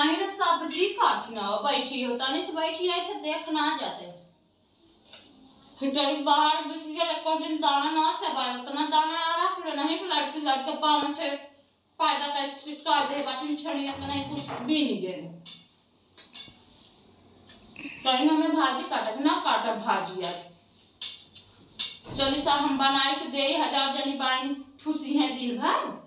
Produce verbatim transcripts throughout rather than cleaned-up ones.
नहीं तो सब्जी काटी ना हो, बैठी हो, तनी से बैठी है तो देख ना जाते। खिचड़ी बाहर बिछिया एको दिन दाना ना चबाए, उतना दाना आ रख ले, नहीं तो लड़की लड़के पावन थे पैदा कर छिटका दे, बाटी में छड़ी अपना ही कुछ भी नहीं दे। कहीं हमें भाजी काटब, ना काटब भाजी आज। चली सा हम बनाई के देई, हजार जनी बाइन ठूसी हैं दिन भर।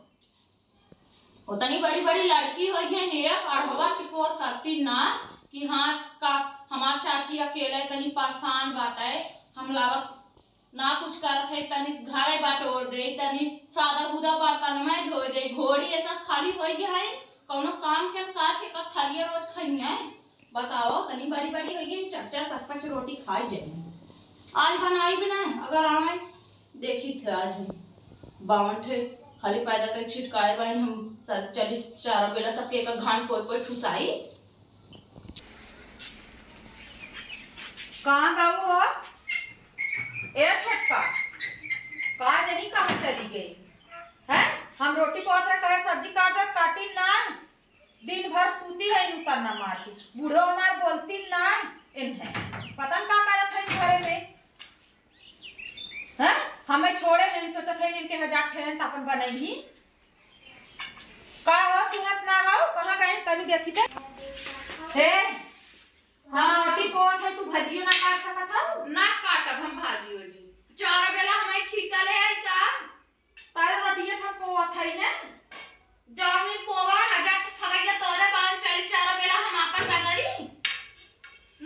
उतनी बड़ी बड़ी लड़की हो गई, एक अढ़वा टिकोर करती ना कि हाँ का हमार चाची अकेले तनी परेशान बाटे, हम लावक ना कुछ करत है, तनी घरे बटोर दे, तनी सादा गुदा बर्तन में धोए दे, घोड़ी ऐसा खाली हो गया है, कौनो काम के काज के का थरिया रोज खाई है। बताओ, तनी बड़ी बड़ी हो गई, चार चार पाँच पाँच रोटी खाई जाए। आज बनाई भी ना, अगर आवे देखी थे आज हम बावन ठे खाली पैदा कर छिटकाए बाइन हम सर चली चारों बेला सबके एक घान कोई कोई ठुसाई। कहाँ गऊ हो? ए छोटका, का जनी कहाँ चली गई? हैं? हम रोटी पोत रहे, कहे सब्जी काट दे, काटी ना। दिन भर सूती है इनु तरना मार के। बूढ़ो हमार बोलती ना इन्हें। पता न का करत है घरे में। हैं? हमें छोड़े हैं, सोचत है इनके हजाक ठहरन त अपन बनई ही। का हो, सुनत ना हो, कहाँ गए तनी देखी ते? हे, हम रोटी पोत है, तू भजियो ना काट सकत हो? ना काटब हम भाजी ओजी। चारों बेला हमें ठीका ले आई का? तारे रोटिया था पोत है ना? जाऊनी पोवा, हजार के खवाई ना तोरे बान चली चारों बेला हम आपन रगड़ी।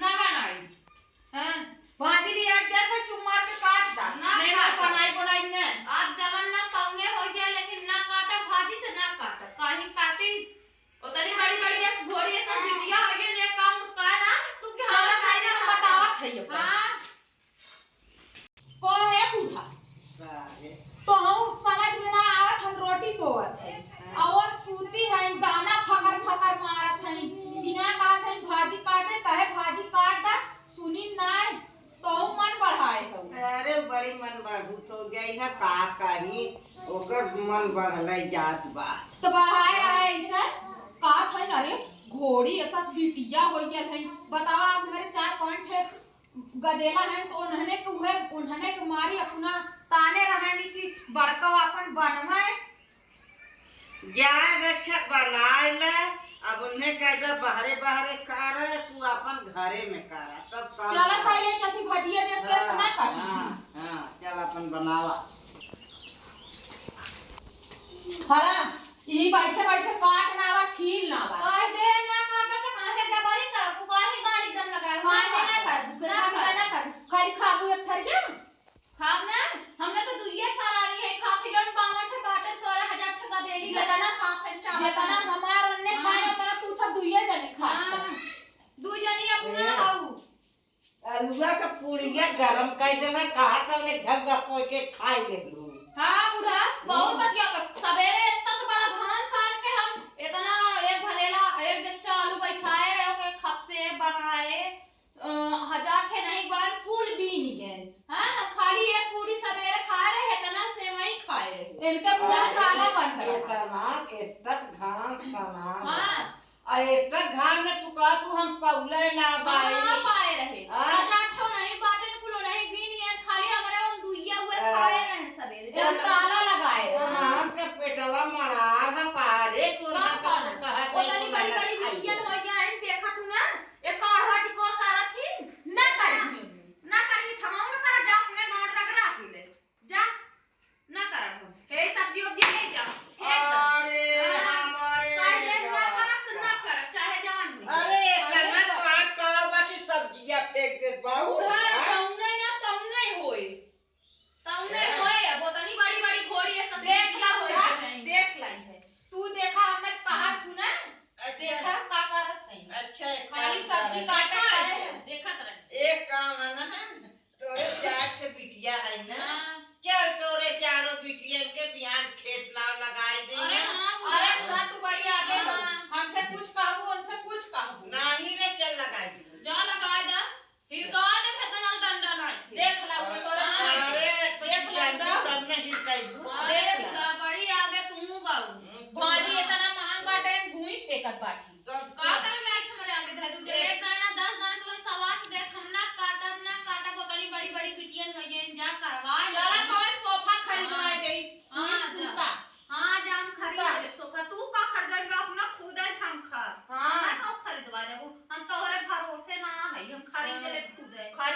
ना बनाई। हाँ, भाजी दी एक देख है, चुम्मार के काट दा। ना नहीं, ना काटब। बनाई, बनाई ने। आज जवन ना तवने हो गया, लेकिन ना काटा भाजी तो ना काटा। काहे काटी? उतनी बड़ी बड़ी ऐस घोड़ी ऐसा हाँ। बिटिया हो गई, ने काम उसका है ना, तू क्या चलो, हालत खाई है हम ना? बतावत है ये पर। हाँ। को है बूढ़ा? का है? तो हम समझ में ना आवत, हम रोटी पोवत है। हाँ। और सूती है, गाना फकर फकर मारत है। बिना कहत है, "भाजी काटे," कहे, "भाजी काट दा," सुनी नाय। तो मन बढ़ाए हो। अरे, बड़ी मन बढ़ूत हो गई है, का करी, ओकर मन बढ़ले जात बा। तो बढ़ाए रहे ऐसे, का था ना रे, घोड़ी ऐसा बिटिया हो गया है। बतावा, आप मेरे चार पांच ठे गदेला हैं, तो उन्हने के हुए, उन्हने के मारी अपना ताने रहेंगी कि बड़का अपन बनवाए। जा रक्षा बनाए ले, अब उन्हें कह दे, "बहरे बहरे कर, तू अपन घरे में कर, तब काम चला कर।" पहले चाची भजिया देख के हाँ, ना कर। हाँ, हाँ, चल अपन बनावा। हरा, ई बैठे बैठे काट ना आवा, छील ना आवा। कह दे ना काटा तो काहे जबरी कर, तू काहे गाड़ी दम लगाए? काहे ना कर, ना कर। ना कर, खाली खाबू एक थरिया? खाब ना, हमने तो दुइये परानी है, खाती जौन बावन ठे काटे, तोरे हजार ठे गदेली जेतना, गदेला खात है, चावल जेतना खात है। हमार ओन्ने हाँ। खाए, ओतना तू सब दुइये जने खात है। हाँ, दुइ जनी अपना ए। हऊ। अलुआ का पुड़िया गरम कर देना, कहा तो ले घर का कोई के खाई ले लू। हाँ बूढ़ा, बहुत हम्म। बतिया कर। सबेरे इतना तो बड़ा धान सान के हम इतना एक भलेला, एक जच्चा आलू बैठाए रहे, ओके खप से बनाए, अ, हजार के नहीं बार कुल बीन गए। हाँ, हम खाली एक पूरी सवेरे खाए रहे, इतना सेवई खाए रहे। इनके मुंह हाँ, काला बंद रहा। इतना, इतना घान समान हाँ। रहा। और इतना घान में तू कहा तू हम पौले ना हाँ, बाई। हाँ, पाए रहे। हाँ। हजार ठो नहीं बाटे न कुलो नहीं बीन गए, खाली हमारे हम दुइया हुए हाँ। खाए रहे सवेरे। जब ताला लगाए रहे। हाँ, के पेटवा मरार हम कहा रे, तू का ना कर? कहा ओतनी बड़ी बड़ी बिटियन हो गया है, देखा तू ना? एक अढ़वा टिकोर करत ही? ना करही। ना करही, थमाऊ ना करब, जा अपने गांड रगड़ा के ले। जा, ना करब हम। हे सब्जी उब्जी ले जा, फेंक दे। अरे, हाँ। हमारे कह दे, ना राजा। करब तो ना करब, चाहे जवन हो जाए। अरे, अरे इतना बाप। बात कहो, बाकी सब्जियां फेंक दे, बाबू। बूढ़ा, हाँ। तौने ना, तौने होए। तौने हैं? होए, अब उतनी बड़ी-बड़ी घोड़ी है, सब देख देखिया ला होए बूढ़ा, हैं। देख लाई है। तू देखा, हमें कहा तू ना, अच्छा। देखा का करत है। अच्छा, एक खाली काम सब्जी कर। काटे देखा का है। है, देखत रहे। एक काम है ना, तोरे चार ठे बिटिया है ना, हाँ। चल तोरे चारों बिटियन के बिहान खेत लाव लगाई दे अरे ना। हाँ, अरे बूढ़ा। बूढ़ा, तू बड़ी आगे हो। हाँ। हमसे कुछ कहबू, उनसे कुछ कहबू। नहीं रे, चल लगाई दे। जा लगाई दे। फिर कहा दे खेतना डंडा नाई थे। देख ला, वो तोरा हाँ। अरे, तो देख ला, जानती डंडा। तब नहीं कही। अरे, देख ला। बड़ी आगे तू बाबू। भाजी इतना महंग बाटे, भूमि फेंकत बाटी। तब का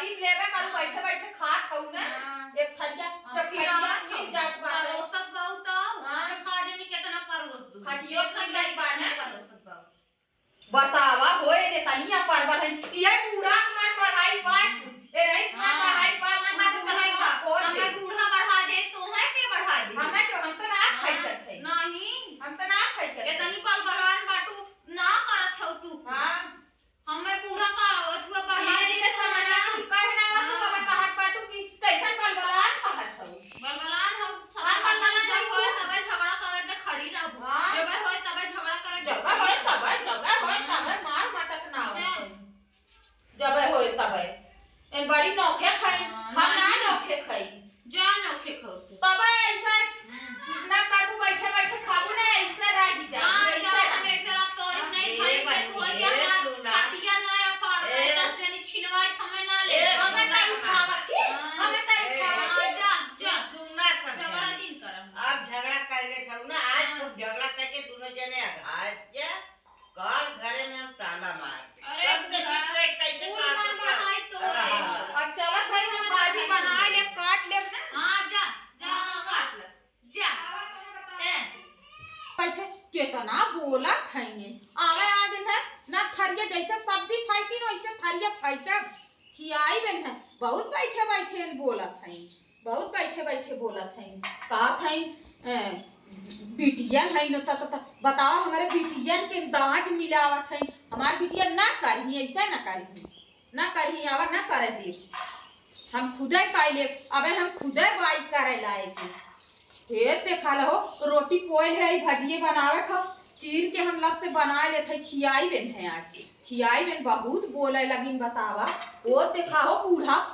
लेबे करू, बैठे बैठे खात हऊ ना। हाँ। एक थरिया, हाँ, जब खियावत खटिया हऊ, जात बाटे। परोसत बाऊ तो, हाँ। जो का जानी केतना परोस दू। खटियो एक खटिया खटिया बा ना। परोसत बाऊ। बतावा, होए रे तनिया परवल है। ये बूढ़ा मन बढ़ाई बा। ए रही मन हाँ। बढ़ाई बा, मन हम हाथ बूढ़ा चला का, खोल हमें दे। बूढ़ा बढ़ा दे, तो है के बढ़ा दे? हमें क्यों, हम तो ना हाँ, खाई सकते। नहीं। हम तो ना खाई सकते। इतनी बलबलान बाटू, ना करत हऊ तू। हाँ। हमें बूढ़ा का अथुआ बढ़ा ये दे, के तो जमाना है। तू कहे ना, तू हाँ। हमें कहत बाटू कि कैसन बलबलान कहत हऊ। बलबलान हो, सब हाँ, बलबलान जब हो। होए तबे झगड़ा करे के खड़ी रहबू। हाँ। जब होए तबे झगड़ा करे के जब खड़ी होए रहबू। तबे, जब होए हाँ। तबे मार मटक ना जा। होए। जब होए तबे। ए बड़ी नोखे खाई, हाँ, हम ना नहीं। नोखे खाई। जा नोखे खाओ तू। तबे ऐसा हम्म। ना करबू, बैठे बैठे खाबू ना, ऐसे रह जा, हाँ, ऐसे जा, रह। हम ऐसे रह, तोरी हाँ। नहीं ए खाई, बहिनी, कैसे हो ए गया? सुना। खटिया ना या पाड़ ए। दस जनी छिलवाई, हमें ना ले। ए, हमें सुना। तई खावा की? हाँ। हमें तई ए। खावा की? हाँ, जा, जा। सुना सब झगड़ा जनी। दिन करम। अब झगड़ा कर ले था ना, आज हाँ। सब झगड़ा करके दोनों जने अघात जा, काल घरे में हम ताला मार दे। अरे तब तो बुढ़ा, सिगरेट कैसे कुल काटत मन रहा? बढ़ाई तो रहा। है। अब चलत है, हम भाजी बना ले, काट लेब ना। हाँ, जा, जा, हाँ। काट ले। जा। आवा तो बता। ए। कैसे केतना बोलत हइने। आवे आगे ना, ना थरिया जैसे सब्जी फेंकी ना, वैसे थरिया फेंकब। खियाई बेन है, बहुत बैठे बैठे बोलत हइन, बहुत बैठे बैठे बोलत हइन। कहत हइन, ए, बिटियन हइन, त, त, त, बताओ, हमारे बिटियन के दांत मिलावत हइन, हमार बिटियन ना करही, ऐसे ना करही। ना करही, आवा ना करे देब। हम खुदे कइ लेब, अबे हम खुदे बाई करे लायक। हे देखा लहो, रोटी पोइल है, भजिए बनावे खा, चीर के हम लग से बनाइ लेत है, खियाई बेन है आज, खियाई बेन बहुत बोले लगिन, बतावा। ओ देखा हो, बूढ़ा के